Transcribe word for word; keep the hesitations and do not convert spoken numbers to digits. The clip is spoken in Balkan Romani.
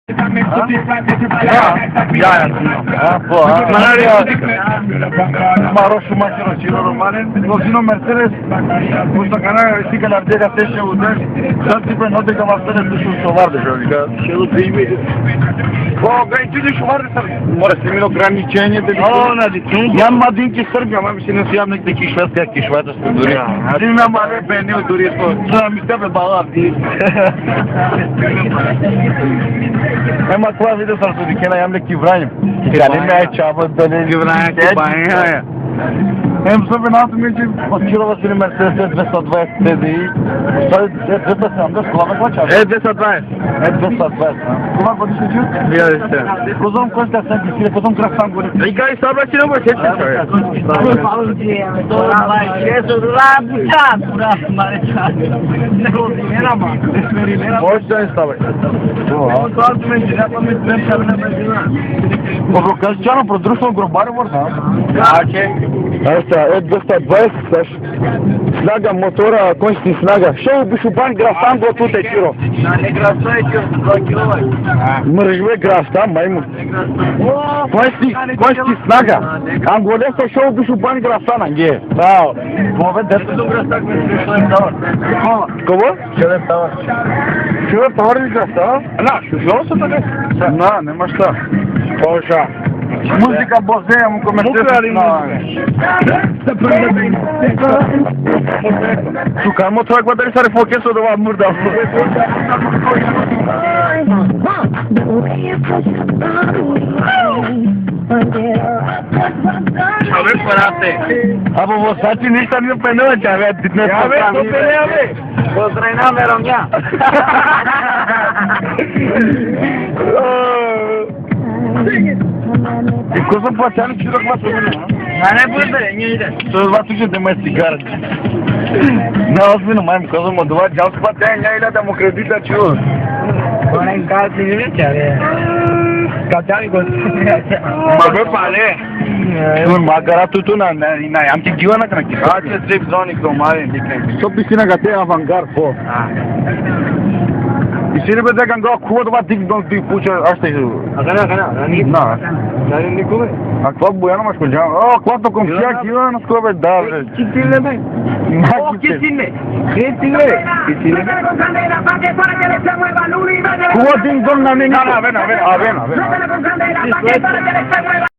Ja, ja, ja. A, po, a. Manaria. Maro šumačero čiro romane, vozino Mercedes, pošto kana si kana dega te še u deš, sad si pe note ka Mercedes tu šuvar de želika. Šelo te ime. O, kaj ti šuvar de sad, mora si mi ograničenje de. O, na di tu. Ja ma din ki Srbija, ma mislim si ja nek ki Švedska, ki Švedska. Duri. Ja, a ti na mare bene duri to. Sa mi ste be bala ti. Ema kova video sar so dikhena, jam le ki Vranjem. Ki Vranjem. Kani me čava dole. Ki Vranjem, ki Vranjem, ja. Em so be na tu me či počiro vas ili Mercedes dvesta dvadeset te di. Sa dvesta sedamdeset, kova me čava. E, dvesta dvadeset. E, dvesta dvadeset. Kova godište ču? Ja, ja. Kozom košta sam, kozom krasam gori. I kaj sa obraćeno bo čeče. Možda je stavak. Dobro, kaže čano pro društvo grobare vorda. Znači. Asta, e, dvesta dvadeset, znaš. Snaga motora, konjski snaga. Šel bi šuban grastan go tu te čiro. Na, ne grastan, čiro, dva kilovat. Mržve grastan, majmun. Konjski, konjski snaga. Angolesko šel bi šuban grastan, ange. Bravo. Bove, dete. Kovo? Šele tavor. Šele tavor ni grastan? Na, šužo so tako. Na, nema šta. Poša. Muzika bozeja mu kome. Mukra ali muzika. Šukamo to, ako da sare fokeso dova murda. Čave parate. Abo vosači ništa nije penela, čave, bitno je. Čave, to pene, ave. Pozdravina me romnja. I ko sam plaćani čiro glasu mene, a? Na, ne bude, nije ide. To je dva tisuće te moj cigar. Na, ozbiljno, majmo, ko sam odova, džal spatanja, ila da mu kredita čuo. Ona im kada ti vidi, čare. Kada ti go. Ma be pale. Čuo, ma gara tu tu na, na, na, jam ti giva na kana ki. Ače trip zoni ko mare, dikaj. So pisina gate avangard po. A. Isiri be da ganga kuo to ba dik don dik puča ašte. Akana, akana, nani? Na. Nani nikole? A kva bujano maš ko džan. O, kva to komšija ki na skobe da. Kitine be? Na, o, kitine. Kitine. Kitine. Kuo din don nani. Na, na, ven, ven, ven, ven.